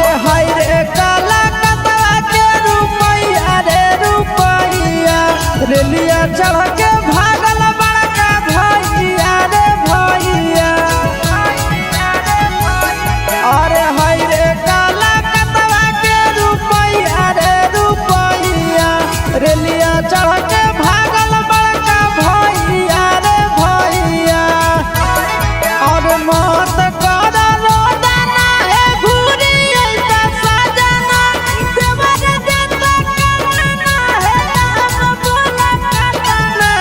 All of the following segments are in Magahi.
अरे हाय रे काला कतवा के रुपैया रे रुपैया, रेलिया चढ़ के भागल बड़का भैया रे भैया। अरे हाय रे काला कतवा के रुपैया रे रुपैया, रेलिया चढ़ के भागल बड़का भैया रे भैया। और मत कर रोदना हे घूरी ऐसा सजना, देवर देता कमाना है हम बोला कतना।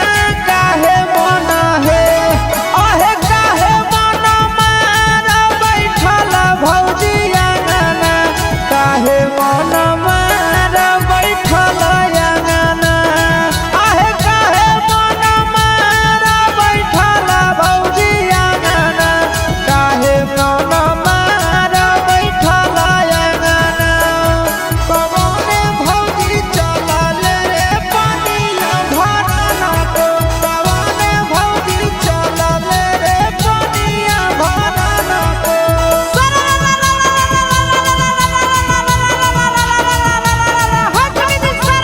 काहे मन हे अहे काहे मन मार बैठल भौजी अंगना, काहे मन मार बैठल अंगना, अहे काहे मन मार बैठल भौजी अंगना, काहे मन मार बैठल अंगना। कवने भौजी चलल रे पनिया भरना को, कवने भौजी चलल रे पनिया भरना को।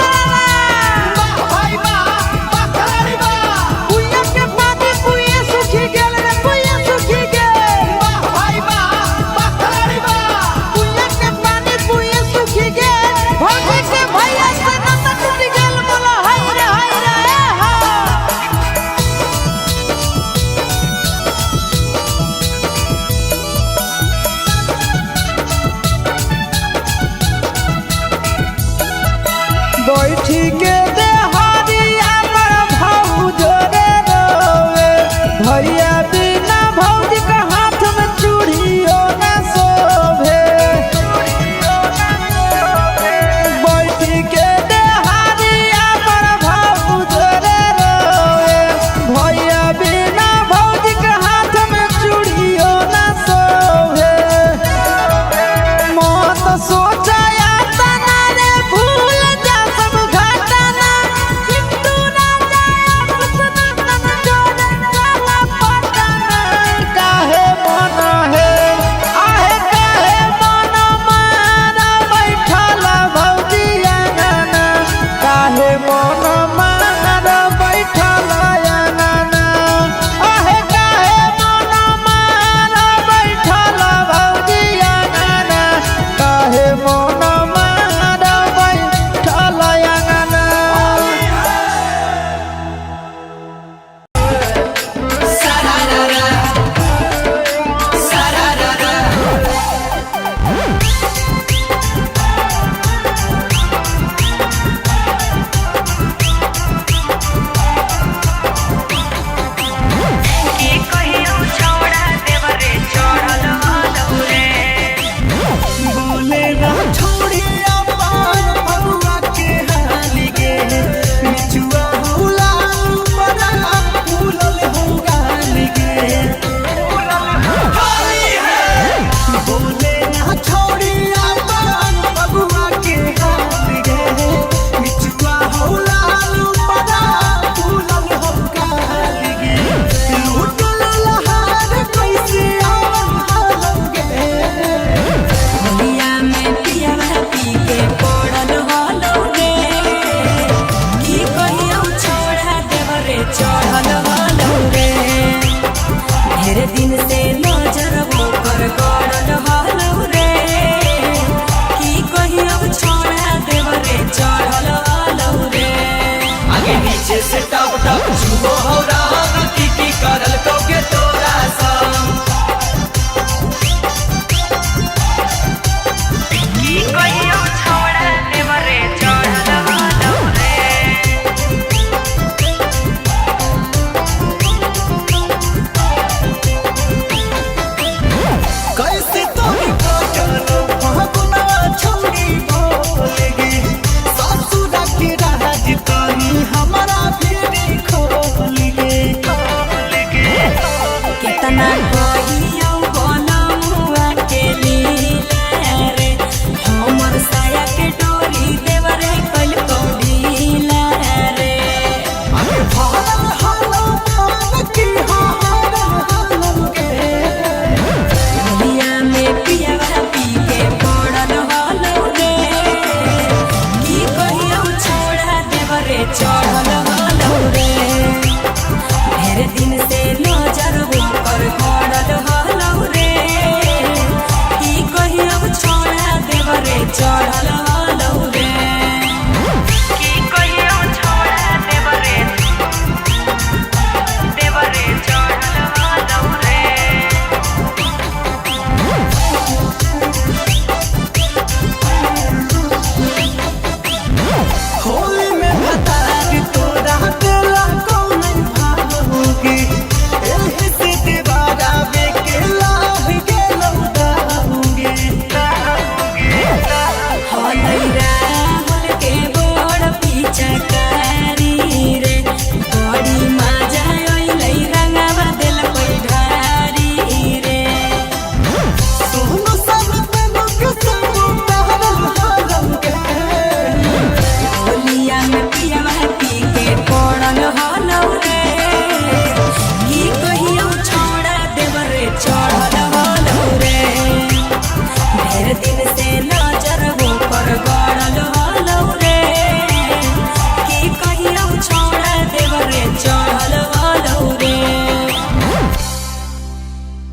वाह भाई वाह, वाह खिलाड़ी वाह। कुइया के पानी कुइया सुखी गेल रे कुइया सुखी गेल। वाह भाई वाह, वाह खिलाड़ी वाह। कुइया के पानी कुइया सुखी गेल, भौजी के भैया से नाता टूटी गेल। बोला हाय रे हाय रे हा। बैठी के